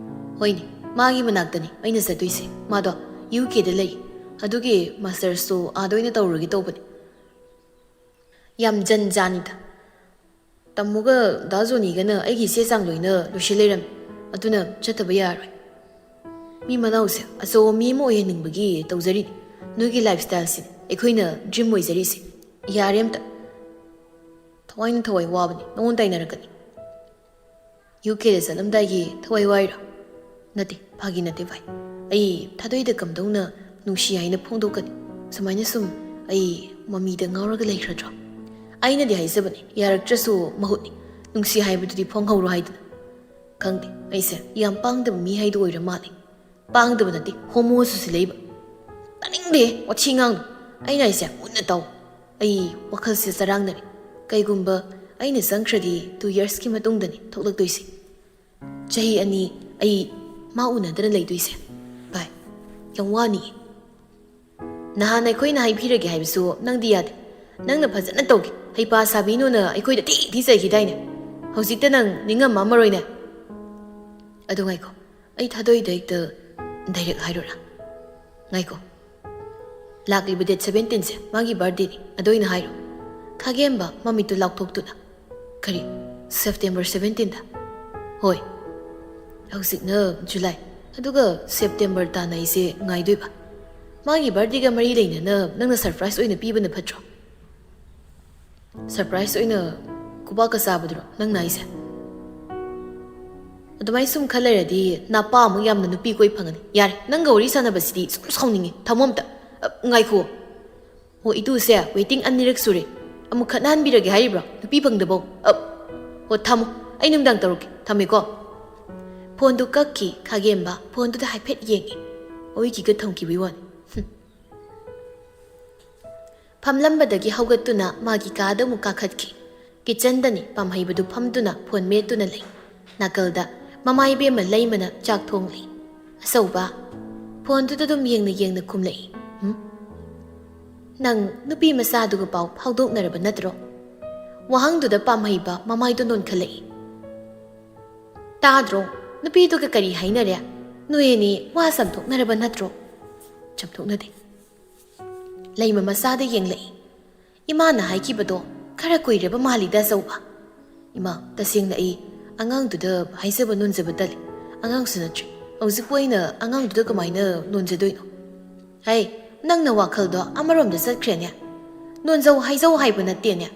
ꯍꯣꯏꯅꯦ, ꯃꯥꯒꯤ ꯃꯅꯥꯛꯇꯅꯤ ꯑꯩꯅ ꯆꯠꯇꯣꯏꯁꯦ꯫ ꯃꯥꯗꯣ ꯌꯨ ꯀꯦꯗ ꯂꯩ꯫ ꯑꯗꯨꯒꯤ ꯃꯥꯁꯇꯔꯁꯇꯣ ꯑꯥꯗ ꯑꯣꯏꯅ ꯇꯧꯔꯨꯔꯒꯦ ꯇꯧꯕꯅꯤ꯫ ꯌꯥꯝ ꯖꯟ ꯖꯥꯅꯤꯗ꯫ ꯇꯥꯃꯣꯒ ꯗꯥ ꯖꯣꯅꯤꯒꯅ ꯑꯩꯒꯤ ꯆꯦ ꯆꯥꯡ ꯂꯣꯏꯅ ꯂꯣꯏꯁꯤꯜ ꯂꯩꯔꯝꯃꯤ꯫ ꯑꯗꯨꯅ ꯆꯠꯇꯕ ꯌꯥꯔꯣꯏ꯫ ꯃꯤ ꯃꯅꯥꯎꯁꯦ ꯑꯆꯧꯕ ꯃꯤ ꯑꯃ ꯑꯣꯏꯍꯟꯅꯤꯡꯕꯒꯤ ꯇꯧꯖꯔꯤꯅꯤ꯫ ꯅꯣꯏꯒꯤ ꯂꯥꯏꯐ ꯁ꯭ꯇꯥꯏꯜꯁꯤꯅꯤ ꯑꯩꯈꯣꯏꯅ ꯗ꯭ꯔꯤꯝ ꯑꯣꯏꯖꯔꯤꯁꯦ꯫ ꯌꯥꯔꯦ ꯑꯝꯇ꯫ ꯊꯋꯥꯏꯅ ꯊꯋꯥꯏ ꯋꯥꯕꯅꯤ꯫ ꯅꯉꯣꯟ ꯇꯥꯏꯅꯔꯛꯀꯅꯤ꯫ ꯌꯨ ꯀꯦꯗ ꯆꯠꯂꯝꯗꯥꯏꯒꯤ ꯊꯋꯥꯏ ꯋꯥꯏꯔꯣ? ꯅꯠꯇꯦ, ꯐꯥꯒꯤ ꯅꯠꯇꯦ ꯚꯥꯏ꯫ ꯑꯩ ꯊꯥꯗꯣꯏꯗ ꯀꯝꯗꯧꯅ ꯅꯨꯡꯁꯤ ꯍꯥꯏꯅ ꯐꯣꯡꯗꯣꯛꯀꯅꯤ? ꯁꯨꯃꯥꯏꯅ ꯁꯨꯝ ꯑꯩ ꯃꯃꯤꯗ ꯉꯥꯎꯔꯒ ꯂꯩꯈ꯭ꯔꯗ꯭ꯔꯣ? ꯑꯩꯅꯗꯤ ꯍꯥꯏꯖꯕꯅꯤ, ꯌꯥꯔꯛꯇ꯭ꯔꯁꯨ ꯃꯍꯨꯠꯅꯤ꯫ ꯅꯨꯡꯁꯤ ꯍꯥꯏꯕꯗꯨꯗꯤ ꯐꯣꯡꯍꯧꯔꯣ ꯍꯥꯏꯗꯅ꯫ ꯈꯪꯗꯦ, ꯑꯩꯁꯦ ꯌꯥꯝ ꯄꯥꯡꯗꯕ ꯃꯤ ꯍꯥꯏꯗꯣ ꯑꯣꯏꯔ ꯃꯥꯜꯂꯦ꯫ ꯄꯥꯡꯗꯕ ꯅꯠꯇꯦ, ꯍꯣꯃꯣꯁꯨ ꯁꯤꯜꯂꯛꯏꯕ꯫ ꯇꯥꯅꯤꯡꯗꯦ ꯋꯥꯊꯤ ꯉꯥꯡꯅꯨ꯫ ꯑꯩꯅ ꯍꯥꯏꯁꯦ ꯃꯨꯟꯅ ꯇꯥꯎ꯫ ꯑꯩ ꯋꯥꯈꯜꯁꯦ ꯆꯔꯥꯡꯅꯔꯦ꯫ ꯀꯩꯒꯨꯝꯕ ꯑꯩꯅ ꯆꯪꯈ꯭ꯔꯗꯤ two yearsꯀꯤ ꯃꯇꯨꯡꯗꯅꯤ ꯊꯣꯛꯂꯛꯇꯣꯏꯁꯦ꯫ ꯆꯍꯤ ꯑꯅꯤ ꯑꯩ ꯃꯥ ꯎꯅꯗꯅ ꯂꯩꯗꯣꯏꯁꯦ꯫ ꯚꯥꯏ, ꯌꯥꯝ ꯋꯥꯅꯤꯌꯦ꯫ ꯅꯍꯥꯟ ꯑꯩꯈꯣꯏꯅ ꯍꯥꯏꯕꯤꯔꯒꯦ ꯍꯥꯏꯕꯁꯨ ꯅꯪꯗꯤ ꯌꯥꯗꯦ꯫ ꯅꯪꯅ ꯐꯖꯅ ꯇꯧꯒꯦ꯫ ꯍꯩꯄꯥ ꯁꯥꯕꯤꯅꯣꯅ ꯑꯩꯈꯣꯏꯗ ꯊꯤ ꯊꯤ ꯆꯩꯈꯤꯗꯥꯏꯅꯦ? ꯍꯧꯖꯤꯛꯇ ꯅꯪ ꯅꯤꯡꯉꯝꯃꯝꯃꯔꯣꯏꯅꯦ꯫ ꯑꯗꯨ ꯉꯥꯏꯈꯣ, ꯑꯩ ꯊꯥꯗꯣꯏꯗ ꯍꯦꯛꯇ direct ꯍꯥꯏꯔꯨꯔꯥ? ꯉꯥꯏꯈꯣ, ꯂꯥꯛꯂꯤꯕ date seventeenꯁꯦ ꯃꯥꯒꯤ birthdayꯅꯤ, ꯑꯗꯣ ꯑꯩꯅ ꯍꯥꯏꯔꯣ꯫ ꯈꯥꯒꯦꯝꯕ ꯃꯃꯤꯠꯇꯨ ꯂꯥꯎꯊꯣꯛꯇꯨꯅ, "ꯀꯔꯤ? September seventeenꯗ?" "ꯍꯣꯏ, ꯍꯧꯖꯤꯛꯅ July, ꯑꯗꯨꯒ September ꯇꯥꯅ ꯑꯩꯁꯦ ꯉꯥꯏꯗꯣꯏꯕ꯫ ꯃꯥꯒꯤ birthdayꯒ ꯃꯔꯤ ꯂꯩꯅꯅ ꯅꯪꯅ surprise ꯑꯣꯏꯅ ꯄꯤꯕꯅ ꯐꯠꯇ꯭ꯔꯣ?" "Surprise ꯑꯣꯏꯅ ꯈꯨꯕꯥꯛꯀ ꯆꯥꯕꯗꯨꯔꯣ ꯅꯪꯅ ꯍꯥꯏꯁꯦ?" "ꯑꯗꯨꯃꯥꯏꯅ ꯁꯨꯝ ꯈꯜ ꯂꯩꯔꯗꯤ ꯅꯄꯥ ꯑꯃꯨꯛ ꯌꯥꯝꯅ ꯅꯨꯄꯤ ꯀꯣꯏ ꯐꯪꯒꯅꯤ꯫ ꯌꯥꯔꯦ, ꯅꯪꯒ ꯋꯥꯔꯤ ꯁꯥꯟꯅꯕꯁꯤꯗꯤ ꯁꯨꯝ ꯁꯥꯎꯅꯤꯡꯉꯤ꯫ ꯊꯝꯃꯣ ꯑꯝꯇ꯫ ꯑ, ꯉꯥꯏꯈꯣ꯫ ꯑꯣ, ꯏꯇꯨꯁꯦ waiting ꯑꯅꯤꯔꯛ ꯁꯨꯔꯦ꯫ ꯑꯃꯨꯛ ꯈꯠꯅꯍꯟꯕꯤꯔꯒꯦ ꯍꯥꯏꯔꯤꯕ꯭ꯔꯣ? ꯅꯨꯄꯤ ꯐꯪꯗꯕꯧ꯫ ꯑ, ꯑꯣ, ꯊꯝꯃꯣ꯫ ꯑꯩ ꯅꯨꯡꯗꯥꯡ ꯇꯧꯔꯛꯀꯦ꯫ ꯊꯝꯃꯦꯀꯣ꯫" ꯐꯣꯟꯗꯨ ꯀꯛꯈꯤ꯫ ꯈꯥꯒꯦꯝꯕ ꯐꯣꯟꯗꯨꯗ ꯍꯥꯏꯐꯦꯠ ꯌꯦꯡꯉꯤ꯫ ꯑꯣꯏꯈꯤꯒ ꯊꯝꯈꯤꯕꯩ ꯋꯥꯅꯤ꯫ ꯍꯨꯝ꯫ ꯐꯝꯂꯝꯕꯗꯒꯤ ꯍꯧꯒꯠꯇꯨꯅ ꯃꯥꯒꯤ ꯀꯥꯗ ꯑꯃꯨꯛ ꯀꯥꯈꯠꯈꯤ꯫ Kitchenꯗꯅꯤ ꯄꯥꯝꯍꯩꯕꯗꯨ ꯐꯝꯗꯨꯅ ꯐꯣꯟ ꯃꯦꯠꯇꯨꯅ ꯂꯩ꯫ ꯅꯥꯀꯜꯗ ꯃꯃꯥ ꯏꯕꯦꯝꯃ ꯂꯩꯃꯅ ꯆꯥꯛ ꯊꯣꯡꯂꯤ꯫ "ꯑꯆꯧꯕ?" ꯐꯣꯟꯗꯨꯗ ꯑꯗꯨꯝ ꯌꯦꯡꯅ ꯌꯦꯡꯅ ꯈꯨꯝꯂꯛꯏ꯫ "ꯍꯨꯝ? ꯅꯪ ꯅꯨꯄꯤ ꯃꯆꯥꯗꯨꯒ ꯄꯥꯎ ꯐꯥꯎꯗꯣꯛꯅꯔꯕ ꯅꯠꯇ꯭ꯔꯣ? ꯋꯥꯍꯪꯗꯨꯗ ꯄꯥꯝꯍꯩꯕ ꯃꯃꯥꯏꯗꯨ ꯅꯣꯟꯈꯠꯂꯛꯏ꯫ ꯇꯥꯗ꯭ꯔꯣ? ꯅꯨꯄꯤꯗꯨꯒ ꯀꯔꯤ ꯍꯥꯏꯅꯔꯦ? ꯅꯣꯏ ꯑꯅꯤ ꯋꯥ ꯆꯥꯝꯊꯣꯛꯅꯔꯕ ꯅꯠꯇ꯭ꯔꯣ?" "ꯆꯥꯝꯊꯣꯛꯅꯗꯦ꯫ ꯂꯩꯃ ꯃꯆꯥꯗ ꯌꯦꯡꯂꯛꯏ꯫ ꯏꯃꯥꯅ ꯍꯥꯏꯈꯤꯕꯗꯣ ꯈꯔ ꯀꯨꯏꯔꯕ ꯃꯥꯜꯂꯤꯗ, ꯑꯆꯧꯕ꯫ ꯏꯃꯥ, ꯇꯁꯦꯡꯅ ꯑꯩ ꯑꯉꯥꯡꯗꯨꯗ ꯍꯥꯏꯖꯕ ꯅꯣꯟꯖꯕ ꯇꯜꯂꯤ꯫ ꯑꯉꯥꯡꯁꯨ ꯅꯠꯇ꯭ꯔꯤ꯫ ꯍꯧꯖꯤꯛꯄꯨ ꯑꯩꯅ ꯑꯉꯥꯡꯗꯨꯗ ꯀꯃꯥꯏꯅ ꯅꯣꯟꯖꯗꯣꯏꯅꯣ? ꯍꯩ, ꯅꯪꯅ ꯋꯥꯈꯜꯗꯣ ꯑꯃꯔꯣꯝꯗ ꯆꯠꯈ꯭ꯔꯦꯅꯦ꯫ ꯅꯣꯟꯖꯧ ꯍꯥꯏꯖꯧ ꯍꯥꯏꯕ ꯅꯠꯇꯦꯅꯦ꯫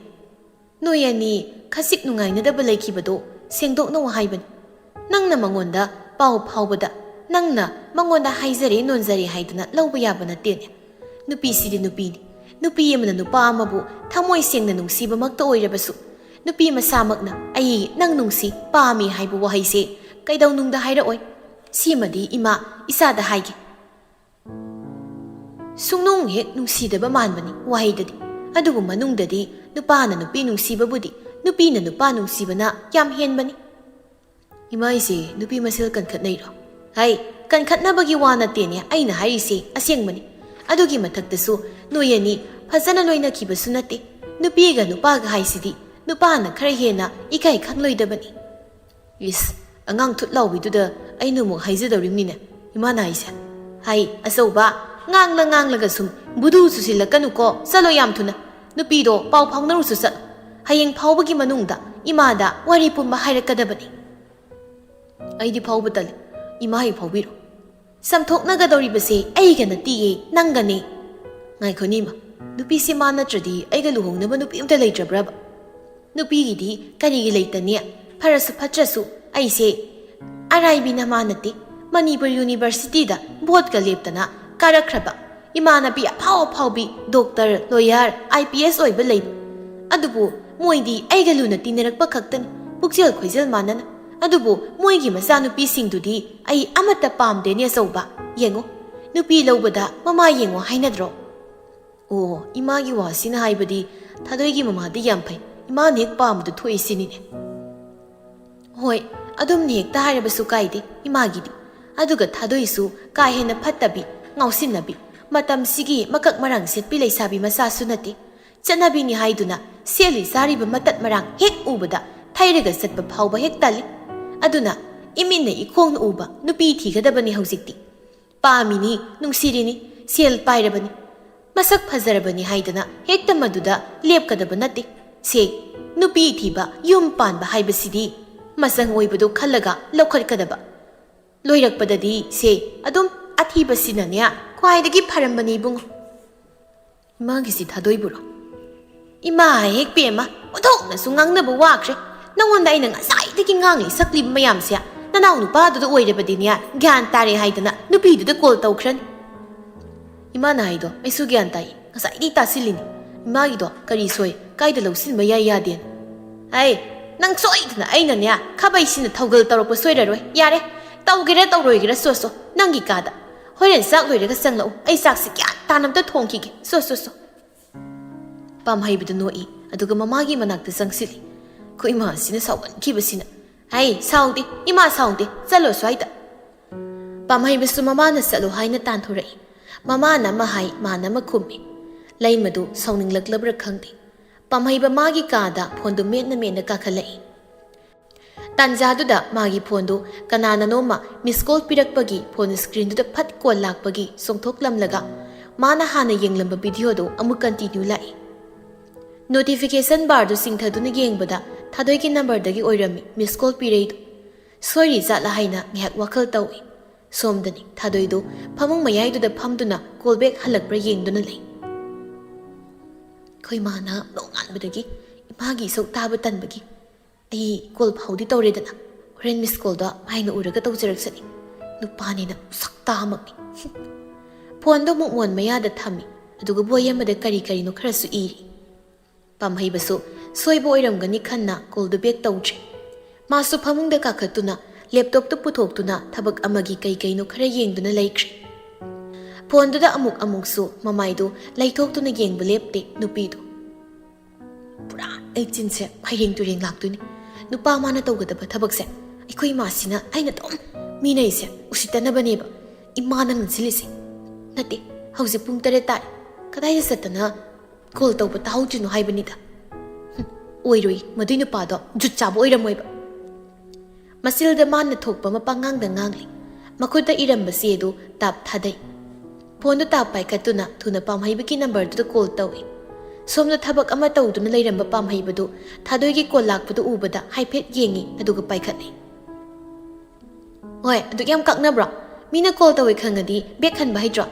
ꯅꯣꯏ ꯑꯅꯤ ꯈꯖꯤꯛ ꯅꯨꯡꯉꯥꯏꯅꯗꯕ ꯂꯩꯈꯤꯕꯗꯣ ꯁꯦꯡꯗꯣꯛꯅꯧ ꯍꯥꯏꯕꯅꯤ꯫ ꯅꯪꯅ ꯃꯉꯣꯟꯗ ꯄꯥꯎ ꯐꯥꯎꯕꯗ ꯅꯪꯅ ꯃꯉꯣꯟꯗ ꯍꯥꯏꯖꯔꯦ ꯅꯣꯟꯖꯔꯦ ꯍꯥꯏꯗꯅ ꯂꯧꯕ ꯌꯥꯕ ꯅꯠꯇꯦꯅꯦ꯫ ꯅꯨꯄꯤꯁꯤꯗꯤ ꯅꯨꯄꯤꯅꯤ꯫ ꯅꯨꯄꯤ ꯑꯃꯅ ꯅꯨꯄꯥ ꯑꯃꯕꯨ ꯊꯃꯣꯏ ꯁꯦꯡꯅ ꯅꯨꯡꯁꯤꯕꯃꯛꯇ ꯑꯣꯏꯔꯕꯁꯨ, ꯅꯨꯄꯤ ꯃꯁꯥꯃꯛꯅ "ꯑꯩ ꯅꯪ ꯅꯨꯡꯁꯤ, ꯄꯥꯝꯃꯤ" ꯍꯥꯏꯕ ꯋꯥꯍꯩꯁꯦ ꯀꯩꯗꯧꯅꯨꯡꯗ ꯍꯥꯏꯔꯛꯑꯣꯏ꯫ ꯁꯤꯃꯗꯤ ꯏꯃꯥ ꯏꯆꯥꯗ ꯍꯥꯏꯒꯦ꯫ ꯁꯨꯡꯅꯨꯡ ꯍꯦꯛ ꯅꯨꯡꯁꯤꯗꯕ ꯃꯥꯟꯕꯅꯤ ꯋꯥꯍꯩꯗꯗꯤ, ꯑꯗꯨꯕꯨ ꯃꯅꯨꯡꯗꯗꯤ ꯅꯨꯄꯥꯅ ꯅꯨꯄꯤ ꯅꯨꯡꯁꯤꯕꯕꯨꯗꯤ, ꯅꯨꯄꯤꯅ ꯅꯨꯄꯥ ꯅꯨꯡꯁꯤꯕꯅ ꯌꯥꯝ ꯍꯦꯟꯕꯅꯤ꯫ ꯏꯃꯥ, ꯑꯩꯁꯦ ꯅꯨꯄꯤ ꯃꯁꯦꯜ ꯀꯟꯈꯠꯅꯩꯔꯣ? ꯍꯩ, ꯀꯟꯈꯠꯅꯕꯒꯤ ꯋꯥ ꯅꯠꯇꯦꯅꯦ ꯑꯩꯅ ꯍꯥꯏꯔꯤꯁꯦ, ꯑꯁꯦꯡꯕꯅꯤ꯫ ꯑꯗꯨꯒꯤ ꯃꯊꯛꯇꯁꯨ ꯅꯣꯏ ꯑꯅꯤ ꯐꯖꯅ ꯂꯣꯏꯅꯈꯤꯕꯁꯨ ꯅꯠꯇꯦ꯫ ꯅꯨꯄꯤꯒ ꯅꯨꯄꯥꯒ ꯍꯥꯏꯁꯤꯗꯤ ꯅꯨꯄꯥꯅ ꯈꯔ ꯍꯦꯟꯅ ꯏꯀꯥꯏ ꯈꯪꯂꯣꯏꯗꯕꯅꯤ꯫ ꯏꯁ, ꯑꯉꯥꯡ ꯊꯨꯠ ꯂꯥꯎꯕꯤꯗꯨꯗ ꯑꯩꯅ ꯑꯃꯨꯛ ꯍꯥꯏꯖꯗꯧꯔꯤꯕꯅꯤꯅꯦ, ꯏꯃꯥꯅ ꯍꯥꯏꯁꯦ꯫ ꯍꯥꯏ, ꯑꯆꯧꯕ, ꯉꯥꯡꯂ ꯉꯥꯡꯂꯒ ꯁꯨꯝ ꯕꯨꯗꯨ ꯆꯨꯁꯤꯜꯂꯛꯀꯅꯨꯀꯣ, ꯆꯠꯂꯣ ꯌꯥꯝ ꯊꯨꯅ꯫ ꯅꯨꯄꯤꯗꯣ ꯄꯥꯎ ꯐꯥꯎꯅꯔꯨꯁꯨ ꯆꯠꯂꯣ꯫ ꯍꯌꯦꯡ ꯐꯥꯎꯕꯒꯤ ꯃꯅꯨꯡꯗ ꯏꯃꯥꯗ ꯋꯥꯔꯤ ꯄꯨꯝꯕ ꯍꯥꯏꯔꯛꯀꯗꯕꯅꯤ꯫ ꯑꯩꯗꯤ ꯐꯥꯎꯕ ꯇꯜꯂꯤ, ꯏꯃꯥ ꯍꯦꯛ ꯐꯥꯎꯕꯤꯔꯣ꯫ ꯆꯝꯊꯣꯛꯅꯒꯗꯧꯔꯤꯕꯁꯦ ꯑꯩꯒ ꯅꯠꯇꯤꯌꯦ, ꯅꯪꯒꯅꯦ꯫ ꯉꯥꯏꯈꯣꯅꯦ ꯏꯃꯥ, ꯅꯨꯄꯤꯁꯦ ꯃꯥ ꯅꯠꯇ꯭ꯔꯗꯤ ꯑꯩꯒ ꯂꯨꯍꯣꯡꯅꯕ ꯅꯨꯄꯤ ꯑꯝꯇ ꯂꯩꯇ꯭ꯔꯕ꯭ꯔꯕ? ꯅꯨꯄꯤꯒꯤꯗꯤ ꯀꯔꯤꯒꯤ ꯂꯩꯇꯅꯤ? ꯐꯔꯁꯨ ꯐꯠꯇ꯭ꯔꯁꯨ ꯑꯩꯁꯦ ꯑꯔꯥꯏꯕꯤ ꯅꯃꯥ ꯅꯠꯇꯦ꯫ ꯃꯅꯤꯄꯨꯔ ꯌꯨꯅꯤꯚꯔꯁꯤꯇꯤꯗ ꯚꯣꯠꯀ ꯂꯦꯞꯇꯅ ꯀꯥꯔꯛꯈ꯭ꯔꯕ ꯏꯃꯥꯟꯅꯕꯤ ꯑꯐꯥꯎ ꯑꯐꯥꯎꯕꯤ ꯗꯣꯛꯇꯔ, ꯂꯣꯌꯔ, IPS ꯑꯣꯏꯕ ꯂꯩ꯫ ꯑꯗꯨꯕꯨ ꯃꯣꯏꯗꯤ ꯑꯩꯒ ꯂꯨꯅ ꯇꯤꯟꯅꯔꯛꯄ ꯈꯛꯇꯅꯤ, ꯄꯨꯛꯆꯦꯜ ꯈꯣꯏꯖꯦꯜ ꯃꯥꯟꯅꯅ꯫ ꯑꯗꯨꯕꯨ ꯃꯣꯏꯒꯤ ꯃꯆꯥꯅꯨꯄꯤꯁꯤꯡꯗꯨꯗꯤ ꯑꯩ ꯑꯃꯠꯇ ꯄꯥꯝꯗꯦꯅꯦ ꯑꯆꯧꯕ꯫ ꯌꯦꯡꯉꯨ, ꯅꯨꯄꯤ ꯂꯧꯕꯗ ꯃꯃꯥ ꯌꯦꯡꯉꯨ ꯍꯥꯏꯅꯗ꯭ꯔꯣ? ꯑꯣ, ꯏꯃꯥꯒꯤ ꯋꯥꯁꯤꯅ ꯍꯥꯏꯕꯗꯤ ꯊꯥꯗꯣꯏꯒꯤ ꯃꯃꯥꯗꯤ ꯌꯥꯝ ꯐꯩ, ꯏꯃꯥꯅ ꯍꯦꯛ ꯄꯥꯝꯕꯗꯨ ꯊꯣꯛꯏ ꯁꯤꯅꯤꯅꯦ꯫ ꯍꯣꯏ, ꯑꯗꯨꯝꯅ ꯍꯦꯛꯇ ꯍꯥꯏꯔꯕꯁꯨ ꯀꯥꯏꯗꯦ ꯏꯃꯥꯒꯤꯗꯤ꯫ ꯑꯗꯨꯒ ꯊꯥꯗꯣꯏꯁꯨ ꯀꯥ ꯍꯦꯟꯅ ꯐꯠꯇꯕꯤ, ꯉꯥꯎꯁꯤꯟꯅꯕꯤ, ꯃꯇꯝꯁꯤꯒꯤ ꯃꯀꯛ ꯃꯔꯥꯡ ꯁꯦꯠꯄꯤ ꯂꯩꯁꯥꯕꯤ ꯃꯆꯥꯁꯨ ꯅꯠꯇꯦ꯫ ꯆꯠꯅꯕꯤꯅꯤ ꯍꯥꯏꯗꯨꯅ ꯁꯦꯠꯂꯤ ꯆꯥꯔꯤꯕ ꯃꯇꯠ ꯃꯔꯥꯡ ꯍꯦꯛ ꯎꯕꯗ ꯊꯩꯔꯒ ꯆꯠꯄ ꯐꯥꯎꯕ ꯍꯦꯛ ꯇꯜꯂꯤ꯫ ꯑꯗꯨꯅ ꯏꯃꯤꯠꯅ ꯏꯈꯣꯡꯅ ꯎꯕ ꯅꯨꯄꯤ ꯊꯤꯒꯗꯕꯅꯤ ꯍꯧꯖꯤꯛꯇꯤ꯫ ꯄꯥꯝꯃꯤꯅꯤ, ꯅꯨꯡꯁꯤꯔꯤꯅꯤ, ꯁꯦꯜ ꯄꯥꯏꯔꯕꯅꯤ꯫ ꯃꯁꯛ ꯐꯖꯔꯕꯅꯤ ꯍꯥꯏꯗꯅ ꯍꯦꯛꯇ ꯃꯗꯨꯗ ꯂꯦꯞꯀꯗꯕ ꯅꯠꯇꯦ꯫ ꯁꯦ, ꯅꯨꯄꯤ ꯊꯤꯕ, ꯌꯨꯝ ꯄꯥꯟꯕ ꯍꯥꯏꯕꯁꯤꯗꯤ ꯃꯆꯪ ꯑꯣꯏꯕꯗꯨ ꯈꯜꯂꯒ ꯂꯧꯈꯠꯀꯗꯕ꯫ ꯂꯣꯏꯔꯛꯄꯗꯗꯤ ꯁꯦ, ꯑꯗꯨꯝ ꯑꯊꯤꯕꯁꯤꯅꯅꯦ ꯈ꯭ꯋꯥꯏꯗꯒꯤ ꯐꯔꯝꯕꯅꯤ ꯏꯕꯨꯡꯉꯣ꯫ ꯏꯃꯥꯒꯤꯁꯤ ꯊꯥꯗꯣꯏꯕꯨꯔꯣ? ꯏꯃꯥ ꯍꯦꯛ ꯄꯦꯝꯃ, ꯑꯣꯟꯊꯣꯛꯅꯁꯨ ꯉꯥꯡꯅꯕ ꯋꯥꯈ꯭ꯔꯦ꯫ ꯅꯉꯣꯟꯗ ꯑꯩꯅ ꯉꯁꯥꯏꯗꯒꯤ ꯉꯥꯡꯂꯤ ꯁꯛꯂꯤꯕ ꯃꯌꯥꯝꯁꯦ ꯅꯅꯥꯎ ꯅꯨꯄꯥꯗꯨꯗ ꯑꯣꯏꯔꯕꯗꯤꯅꯦ ꯒ꯭ꯌꯥꯟ ꯇꯥꯔꯦ ꯍꯥꯏꯗꯅ ꯅꯨꯄꯤꯗꯨꯗ ꯀꯣꯜ ꯇꯧꯈ꯭ꯔꯅꯤ꯫ ꯏꯃꯥꯅ ꯍꯥꯏꯗꯣ ꯑꯩꯁꯨ ꯒ꯭ꯌꯥꯟ ꯇꯥꯏ, ꯉꯁꯥꯏꯗꯒꯤ ꯇꯥꯁꯤꯜꯂꯤꯅꯤ꯫ ꯏꯃꯥꯒꯤꯗꯣ ꯀꯔꯤ ꯁꯣꯏ, ꯀꯥꯏꯗ ꯂꯧꯁꯤꯟꯕ ꯌꯥꯏ ꯌꯥꯗꯦꯅ꯫ ꯑꯩ, ꯅꯪ ꯁꯣꯏꯗꯅ ꯑꯩꯅꯅꯦ ꯈꯥꯕꯩꯁꯤꯅ ꯊꯧꯒꯜ ꯇꯧꯔꯛꯄ ꯁꯣꯏꯔꯔꯣꯏ꯫ ꯌꯥꯔꯦ, ꯇꯧꯒꯦꯔꯥ ꯇꯧꯔꯣꯏꯒꯦꯔꯥ ꯁꯣ ꯁꯣ, ꯅꯪꯒꯤ ꯀꯥꯗ꯫ ꯍꯣꯔꯦꯟ ꯆꯥꯛ ꯂꯣꯏꯔꯒ ꯆꯪꯂꯛꯎ, ꯑꯩ ꯆꯥꯛꯁꯤ ꯒ꯭ꯌꯥꯟ ꯇꯥꯅ ꯑꯝꯇ ꯊꯣꯡꯈꯤꯒꯦ꯫ ꯁꯣ ꯁꯣ ꯁꯣ꯫ ꯄꯥꯝꯍꯩꯕꯗꯨ ꯅꯣꯛꯏ, ꯑꯗꯨꯒ ꯃꯃꯥꯒꯤ ꯃꯅꯥꯛꯇ ꯆꯪꯁꯤꯜꯂꯤ꯫ ꯑꯩꯈꯣꯏ ꯏꯃꯥꯁꯤꯅ ꯁꯥꯎꯒꯟꯈꯤꯕꯁꯤꯅ꯫ "ꯍꯩ, ꯁꯥꯎꯗꯦ, ꯏꯃꯥ ꯁꯥꯎꯗꯦ, ꯆꯠꯂꯣ ꯁ꯭ꯋꯥꯏꯗ꯫" ꯄꯥꯝꯍꯩꯕꯁꯨ ꯃꯃꯥꯅ ꯆꯠꯂꯣ ꯍꯥꯏꯅ ꯇꯥꯟꯊꯣꯔꯛꯏ꯫ ꯃꯃꯥꯅ ꯑꯃ ꯍꯥꯏ, ꯃꯥꯅ ꯑꯃ ꯈꯨꯝꯃꯤ꯫ ꯂꯩꯃꯗꯨ ꯁꯥꯎꯅꯤꯡꯂꯛꯂꯕ꯭ꯔꯥ ꯈꯪꯗꯦ꯫ ꯄꯥꯝꯍꯩꯕ ꯃꯥꯒꯤ ꯀꯥꯗ ꯐꯣꯟꯗꯨ ꯃꯦꯠꯅ ꯃꯦꯠꯅ ꯀꯥꯈꯠꯂꯛꯏ꯫ ꯇꯥꯟꯖꯥꯗꯨꯗ ꯃꯥꯒꯤ ꯐꯣꯟꯗꯨ ꯀꯅꯥꯅꯅꯣꯝꯃ ꯃꯤꯁ ꯀꯣꯜ ꯄꯤꯔꯛꯄꯒꯤ ꯐꯣꯟ ꯁ꯭ꯀ꯭ꯔꯤꯟꯗꯨꯗ ꯐꯠ ꯀꯣꯜ ꯂꯥꯛꯄꯒꯤ ꯆꯣꯡꯊꯣꯛꯂꯝꯂꯒ ꯃꯥꯅ ꯍꯥꯟꯅ ꯌꯦꯡꯂꯝꯕ ꯚꯤꯗꯤꯑꯣꯗꯨ ꯑꯃꯨꯛ ꯀꯟꯇꯤꯅ꯭ꯌꯨ ꯂꯥꯛꯏ꯫ ꯅꯣꯇꯤꯐꯤꯀꯦꯁꯟ ꯕꯥꯔꯗꯨ ꯆꯤꯡꯊꯗꯨꯅ ꯌꯦꯡꯕꯗ ꯊꯥꯗꯣꯏꯒꯤ ꯅꯝꯕꯔꯗꯒꯤ ꯑꯣꯏꯔꯝꯃꯤ ꯃꯤꯁ ꯀꯣꯜ ꯄꯤꯔꯛꯏꯗꯨ꯫ ꯁꯣꯏꯔꯤ ꯖꯥꯠꯂ ꯍꯥꯏꯅ ꯉꯥꯏꯍꯥꯛ ꯋꯥꯈꯜ ꯇꯧꯏ꯫ ꯁꯣꯝꯗꯅꯤ ꯊꯥꯗꯣꯏꯗꯨ ꯐꯃꯨꯡ ꯃꯌꯥꯏꯗꯨꯗ ꯐꯝꯗꯨꯅ ꯀꯣꯜ ꯕꯦꯛ ꯍꯜꯂꯛꯄ꯭ꯔꯥ ꯌꯦꯡꯗꯨꯅ ꯂꯩ꯫ ꯑꯩꯈꯣꯏ ꯃꯥꯅ ꯅꯣꯡꯉꯥꯟꯕꯗꯒꯤ ꯏꯃꯥꯒꯤ ꯏꯁꯧ ꯇꯥꯕ ꯇꯟꯕꯒꯤ ꯑꯩ ꯀꯣꯜ ꯐꯥꯎꯗꯤ ꯇꯧꯔꯦꯗꯅ, ꯍꯣꯔꯦꯟ ꯃꯤꯁ ꯀꯣꯜꯗꯣ ꯃꯥꯏꯅ ꯎꯔꯒ ꯇꯧꯖꯔꯛꯁꯅꯤ꯫ ꯅꯨꯄꯥꯅꯤꯅ ꯁꯛꯇꯥꯃꯛꯅꯤ꯫ ꯐꯣꯟꯗꯣ ꯑꯃꯨꯛ ꯃꯣꯟ ꯃꯌꯥꯗ ꯊꯝꯃꯤ, ꯑꯗꯨꯒ ꯕꯣꯏ ꯑꯃꯗ ꯀꯔꯤ ꯀꯔꯤꯅꯣ ꯈꯔꯁꯨ ꯏꯔꯤ꯫ ꯄꯥꯝꯍꯩꯕꯁꯨ ꯁꯣꯏꯕ ꯑꯣꯏꯔꯝꯒꯅꯤ ꯈꯟꯅ ꯀꯣꯜꯗꯨ ꯕꯦꯛ ꯇꯧꯗ꯭ꯔꯦ꯫ ꯃꯥꯁꯨ ꯐꯃꯨꯡꯗ ꯀꯥꯈꯠꯇꯨꯅ ꯂꯦꯞꯇꯣꯞꯇꯨ ꯄꯨꯊꯣꯛꯇꯨꯅ ꯊꯕꯛ ꯑꯃꯒꯤ ꯀꯩ ꯀꯩꯅꯣ ꯈꯔ ꯌꯦꯡꯗꯨꯅ ꯂꯩꯈ꯭ꯔꯦ꯫ ꯐꯣꯟꯗꯨꯗ ꯑꯃꯨꯛ ꯑꯃꯨꯛꯁꯨ ꯃꯃꯥꯏꯗꯨ ꯂꯩꯊꯣꯛꯇꯨꯅ ꯌꯦꯡꯕ ꯂꯦꯞꯇꯦ ꯅꯨꯄꯤꯗꯨ꯫ ꯄꯨꯔꯥ ꯑꯩ ꯆꯤꯟꯁꯦ ꯐꯩꯔꯦꯡ ꯇꯨꯔꯦꯡ ꯂꯥꯛꯇꯣꯏꯅꯤ꯫ ꯅꯨꯄꯥ ꯃꯥꯅ ꯇꯧꯒꯗꯕ ꯊꯕꯛꯁꯦ ꯑꯩꯈꯣꯏ ꯏꯃꯥꯁꯤꯅ ꯑꯩꯅ ꯑꯗꯨꯝ ꯃꯤꯅ ꯑꯩꯁꯦ ꯎꯁꯤꯠꯇꯅꯕꯅꯦꯕ ꯏꯃꯥꯅ ꯉꯥꯡꯁꯤꯜꯂꯤꯁꯦ꯫ ꯅꯠꯇꯦ, ꯍꯧꯖꯤꯛ ꯄꯨꯡ ꯇꯔꯦꯠ ꯇꯥꯔꯦ, ꯀꯗꯥꯏꯗ ꯆꯠꯇꯅ ꯀꯣꯜ ꯇꯧꯕ ꯇꯥꯍꯧꯗ꯭ꯔꯤꯅꯣ ꯍꯥꯏꯕꯅꯤꯗ꯫ ꯍꯨꯝ, ꯑꯣꯏꯔꯣꯏ ꯃꯗꯨꯏ ꯅꯨꯄꯥꯗꯣ ꯖꯨꯠ ꯆꯥꯕ ꯑꯣꯏꯔꯝꯃꯣꯏꯕ꯫ ꯃꯆꯤꯜꯗ ꯃꯥꯅ ꯊꯣꯛꯄ ꯑꯃ ꯄꯉꯥꯡꯗ ꯉꯥꯡꯂꯤ꯫ ꯃꯈꯨꯠꯇ ꯏꯔꯝꯕ ꯆꯦꯗꯨ ꯇꯥꯞ ꯊꯥꯗꯩ꯫ ꯐꯣꯟꯗꯨ ꯇꯥꯞ ꯄꯥꯏꯈꯠꯇꯨꯅ ꯊꯨꯅ ꯄꯥꯝꯍꯩꯕꯒꯤ ꯅꯝꯕꯔꯗꯨꯗ ꯀꯣꯜ ꯇꯧꯏ꯫ ꯁꯣꯝꯗ ꯊꯕꯛ ꯑꯃ ꯇꯧꯗꯨꯅ ꯂꯩꯔꯝꯕ ꯄꯥꯝꯍꯩꯕꯗꯨ ꯊꯥꯗꯣꯏꯒꯤ ꯀꯣꯜ ꯂꯥꯛꯄꯗꯨ ꯎꯕꯗ ꯍꯥꯏꯐꯦꯠ ꯌꯦꯡꯏ, ꯑꯗꯨꯒ ꯄꯥꯏꯈꯠꯂꯤ꯫ "ꯍꯣꯏ, ꯑꯗꯨꯛ ꯌꯥꯝ ꯀꯛꯅꯕ꯭ꯔꯣ? ꯃꯤꯅ ꯀꯣꯜ ꯇꯧꯋꯦ ꯈꯪꯉꯗꯤ ꯕꯦꯛ ꯍꯟꯕ ꯍꯩꯇ꯭ꯔꯣ?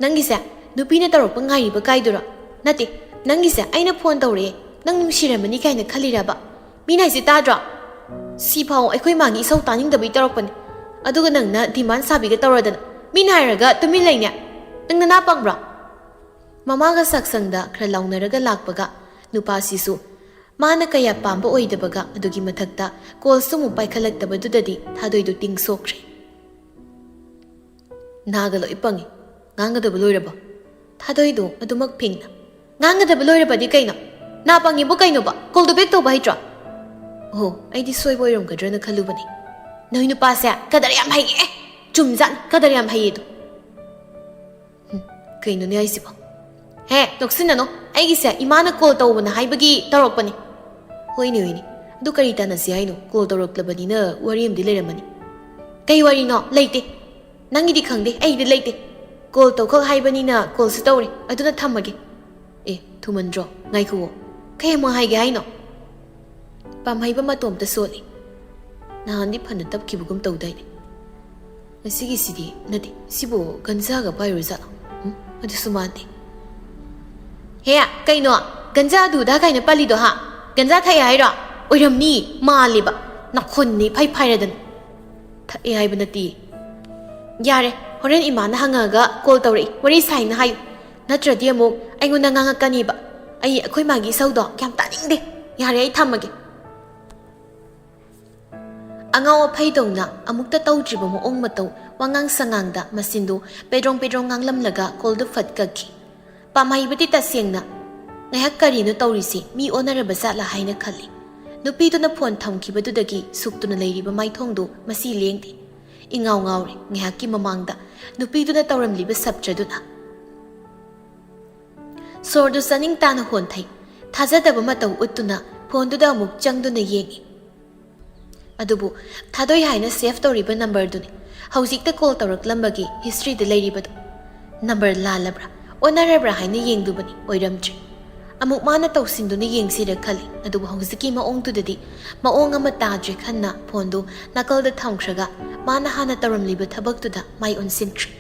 ꯅꯪꯒꯤꯁꯦ ꯅꯨꯄꯤꯅ ꯇꯧꯔꯛꯄ ꯉꯥꯏꯔꯤꯕ ꯀꯥꯏꯗꯨꯔꯣ? ꯅꯠꯇꯦ, ꯅꯪꯒꯤꯁꯦ ꯑꯩꯅ ꯐꯣꯟ ꯇꯧꯔꯛꯑꯦ, ꯅꯪ ꯅꯨꯡꯁꯤꯔꯝꯃꯅꯤ ꯀꯥꯏꯅ ꯈꯜꯂꯤꯔꯕ? ꯃꯤꯅ ꯍꯥꯏꯁꯦ ꯇꯥꯗ꯭ꯔꯣ? ꯁꯤꯐꯥꯎ ꯑꯩꯈꯣꯏ ꯃꯥꯒꯤ ꯏꯁꯧ ꯇꯥꯅꯤꯡꯗꯕꯩ ꯇꯧꯔꯛꯄꯅꯦ, ꯑꯗꯨꯒ ꯅꯪꯅ ꯗꯤꯃꯥꯟ ꯁꯥꯕꯤꯒ ꯇꯧꯔꯗꯅ꯫ ꯃꯤꯅ ꯍꯥꯏꯔꯒ ꯇꯨꯃꯤꯟ ꯂꯩꯅꯦ꯫ ꯅꯪ ꯅꯅꯥ ꯄꯪꯕ꯭ꯔꯣ?" ꯃꯃꯥꯒ ꯆꯥꯛꯁꯪꯗ ꯈꯔ ꯂꯥꯎꯅꯔꯒ ꯂꯥꯛꯄꯒ, ꯅꯨꯄꯥꯁꯤꯁꯨ ꯃꯥꯅ ꯀꯌꯥ ꯄꯥꯝꯕ ꯑꯣꯏꯗꯕꯒ, ꯑꯗꯨꯒꯤ ꯃꯊꯛꯇ ꯀꯣꯜꯁꯨ ꯑꯃꯨꯛ ꯄꯥꯏꯈꯠꯂꯛꯇꯕꯗꯨꯗꯗꯤ ꯊꯥꯗꯣꯏꯗꯨ ꯇꯤꯡ ꯁꯣꯛꯈ꯭ꯔꯦ꯫ "ꯅꯥꯒ ꯂꯣꯏ ꯄꯪꯉꯤ꯫ ꯉꯥꯡꯒꯗꯕ ꯂꯣꯏꯔꯕꯣ?" ꯊꯥꯗꯣꯏꯗꯣ ꯑꯗꯨꯃꯛ ꯐꯤꯡꯅ, "ꯉꯥꯡꯒꯗꯕ ꯂꯣꯏꯔꯕꯗꯤ ꯀꯩꯅꯣ? ꯅꯥ ꯄꯪꯉꯤꯕꯨ ꯀꯩꯅꯣꯕ? ꯀꯣꯜꯗꯣ ꯕꯦꯛ ꯇꯧꯕ ꯍꯩꯇ꯭ꯔꯣ?" "ꯑꯣꯍꯣ, ꯑꯩꯗꯤ ꯁꯣꯏꯕ ꯑꯣꯏꯔꯝꯒꯗ꯭ꯔꯅ ꯈꯜꯂꯨꯕꯅꯦ꯫ ꯅꯣꯏ ꯅꯨꯄꯥꯁꯦ ꯀꯗꯔ ꯌꯥꯝ ꯍꯩꯌꯦ꯫ ꯆꯨꯝꯖꯥꯠꯅꯤ, ꯀꯗꯔ ꯌꯥꯝ ꯍꯩꯌꯦꯗꯣ꯫ ꯍꯨꯝ, ꯀꯩꯅꯣꯅꯦ ꯍꯥꯏꯁꯤꯕꯣ? ꯍꯦ, ꯅꯣꯛꯁꯤꯟꯅꯅꯣ꯫ ꯑꯩꯒꯤꯁꯦ ꯏꯃꯥꯅ ꯀꯣꯜ ꯇꯧꯕꯅ ꯍꯥꯏꯕꯒꯤ ꯇꯧꯔꯛꯄꯅꯦ꯫" "ꯍꯣꯏꯅꯦ, ꯍꯣꯏꯅꯦ꯫ ꯑꯗꯨ ꯀꯔꯤ ꯇꯥꯟꯅꯁꯤ ꯍꯥꯏꯅꯣ? ꯀꯣꯜ ꯇꯧꯔꯛꯂꯕꯅꯤꯅ ꯋꯥꯔꯤ ꯑꯃꯗꯤ ꯂꯩꯔꯝꯃꯅꯤ꯫" "ꯀꯩ ꯋꯥꯔꯤꯅꯣ? ꯂꯩꯇꯦ꯫ ꯅꯪꯒꯤꯗꯤ ꯈꯪꯗꯦ, ꯑꯩꯒꯤꯗꯤ ꯂꯩꯇꯦ꯫ ꯀꯣꯜ ꯇꯧꯈꯛ ꯍꯥꯏꯕꯅꯤꯅ ꯀꯣꯜꯁꯨ ꯇꯧꯔꯦ, ꯑꯗꯨꯅ ꯊꯝꯃꯒꯦ꯫" "ꯑꯦ, ꯊꯨꯃꯟꯗ꯭ꯔꯣ? ꯉꯥꯏꯈꯨꯑꯣ꯫ ꯀꯩ ꯑꯃꯨꯛ ꯍꯥꯏꯒꯦ ꯍꯥꯏꯅꯣ?" ꯄꯥꯝꯍꯩꯕ ꯃꯇꯣꯝꯇ ꯁꯣꯜꯂꯤ꯫ "ꯅꯍꯥꯟꯗꯤ ꯐꯅ ꯇꯞꯈꯤꯕꯒꯨꯝ ꯇꯧꯗꯥꯏꯅꯦ? ꯉꯁꯤꯒꯤꯁꯤꯗꯤ ꯅꯠꯇꯦ, ꯁꯤꯕꯨ ꯒꯟꯖꯥꯒ ꯄꯥꯏꯔꯨꯔꯖꯥꯠꯂꯣ? ꯎꯝ, ꯑꯗꯨꯁꯨ ꯃꯥꯟꯗꯦ꯫" "ꯍꯦ, ꯀꯩꯅꯣ? ꯒꯟꯖꯥ ꯑꯗꯨꯗ ꯀꯥꯏꯅ ꯄꯜꯂꯤꯗꯣ, ꯍꯥ? ꯒꯟꯖꯥ ꯊꯛꯑꯦ ꯍꯥꯏꯔꯣ? ꯑꯣꯏꯔꯝꯅꯤ, ꯃꯥꯜꯂꯦꯕ꯫ ꯅꯈꯣꯟꯅꯤ ꯐꯩ ꯐꯩꯔꯗꯅ꯫" "ꯊꯛꯑꯦ ꯍꯥꯏꯕ ꯅꯠꯇꯦ꯫" "ꯌꯥꯔꯦ, ꯍꯣꯔꯦꯟ ꯏꯃꯥꯅ ꯍꯪꯉꯒ ꯀꯣꯜ ꯇꯧꯔꯛꯏ, ꯋꯥꯔꯤ ꯁꯥꯏꯅ ꯍꯥꯏꯌꯨ꯫ ꯅꯠꯇ꯭ꯔꯗꯤ ꯑꯃꯨꯛ ꯑꯩꯉꯣꯟꯗ ꯉꯥꯡꯉꯛꯀꯅꯤꯕ꯫ ꯑꯩ ꯑꯩꯈꯣꯏ ꯃꯥꯒꯤ ꯏꯁꯧꯗꯣ ꯌꯥꯝ ꯇꯥꯅꯤꯡꯗꯦ꯫ ꯌꯥꯔꯦ, ꯑꯩ ꯊꯝꯃꯒꯦ꯫" ꯑꯉꯥꯎ ꯑꯐꯩꯗꯧꯅ ꯑꯃꯨꯛꯇ ꯇꯧꯗ꯭ꯔꯤꯕ ꯃꯑꯣꯡ ꯃꯇꯧ, ꯋꯥꯉꯥꯡ ꯁꯉꯥꯡꯗ ꯃꯆꯤꯟꯗꯨ ꯄꯦꯗ꯭ꯔꯣꯡ ꯄꯦꯗ꯭ꯔꯣꯡ ꯉꯥꯡꯂꯝꯂꯒ ꯀꯣꯜꯗꯨ ꯐꯠ ꯀꯛꯈꯤ꯫ ꯄꯥꯝꯍꯩꯕꯗꯤ ꯇꯁꯦꯡꯅ ꯉꯥꯏꯍꯥꯛ ꯀꯔꯤꯅꯣ ꯇꯧꯔꯤꯁꯤ, ꯃꯤ ꯑꯣꯟꯅꯔꯕ ꯖꯥꯠꯂꯥ ꯍꯥꯏꯅ ꯈꯜꯂꯤ꯫ ꯅꯨꯄꯤꯗꯨꯅ ꯐꯣꯟ ꯊꯝꯈꯤꯕꯗꯨꯗꯒꯤ ꯁꯨꯛꯇꯨꯅ ꯂꯩꯔꯤꯕ ꯃꯥꯏꯊꯣꯡꯗꯨ ꯃꯁꯤ ꯂꯦꯡꯗꯦ꯫ ꯏꯉꯥꯎ ꯉꯥꯎꯔꯦ ꯉꯥꯏꯍꯥꯛꯀꯤ ꯃꯃꯥꯡꯗ ꯅꯨꯄꯤꯗꯨꯅ ꯇꯧꯔꯝꯂꯤꯕ ꯁꯞꯇ꯭ꯔꯗꯨꯅ꯫ ꯁꯣꯔꯗꯨ ꯆꯥꯅꯤꯡ ꯇꯥꯅ ꯍꯣꯟꯊꯩ꯫ ꯊꯥꯖꯗꯕ ꯃꯇꯧ ꯎꯠꯇꯨꯅ ꯐꯣꯟꯗꯨꯗ ꯑꯃꯨꯛ ꯆꯪꯗꯨꯅ ꯌꯦꯡꯏ꯫ ꯑꯗꯨꯕꯨ ꯊꯥꯗꯣꯏ ꯍꯥꯏꯅ ꯁꯦꯚ ꯇꯧꯔꯤꯕ ꯅꯝꯕꯔꯗꯨꯅꯤ ꯍꯧꯖꯤꯛꯇ ꯀꯣꯜ ꯇꯧꯔꯛꯂꯝꯕꯒꯤ ꯍꯤꯁꯇ꯭ꯔꯤꯗ ꯂꯩꯔꯤꯕꯗꯨ꯫ ꯅꯝꯕꯔ ꯂꯥꯜꯂꯕ꯭ꯔꯥ, ꯑꯣꯟꯅꯔꯕ꯭ꯔꯥ ꯍꯥꯏꯅ ꯌꯦꯡꯂꯨꯕꯅꯤ, ꯑꯣꯏꯔꯝꯗ꯭ꯔꯦ꯫ ꯑꯃꯨꯛ ꯃꯥꯅ ꯇꯧꯁꯤꯟꯗꯨꯅ ꯌꯦꯡꯁꯤꯔ ꯈꯜꯂꯤ, ꯑꯗꯨꯕꯨ ꯍꯧꯖꯤꯛꯀꯤ ꯃꯑꯣꯡꯗꯨꯗꯗꯤ ꯃꯑꯣꯡ ꯑꯃ ꯇꯥꯗ꯭ꯔꯦ ꯈꯟꯅ ꯐꯣꯟꯗꯨ ꯅꯥꯀꯜꯗ ꯊꯝꯈ꯭ꯔꯒ ꯃꯥꯅ ꯍꯥꯟꯅ ꯇꯧꯔꯝꯂꯤꯕ ꯊꯕꯛꯇꯨꯗ ꯃꯥꯏ ꯑꯣꯟꯁꯤꯟꯈ꯭ꯔꯦ꯫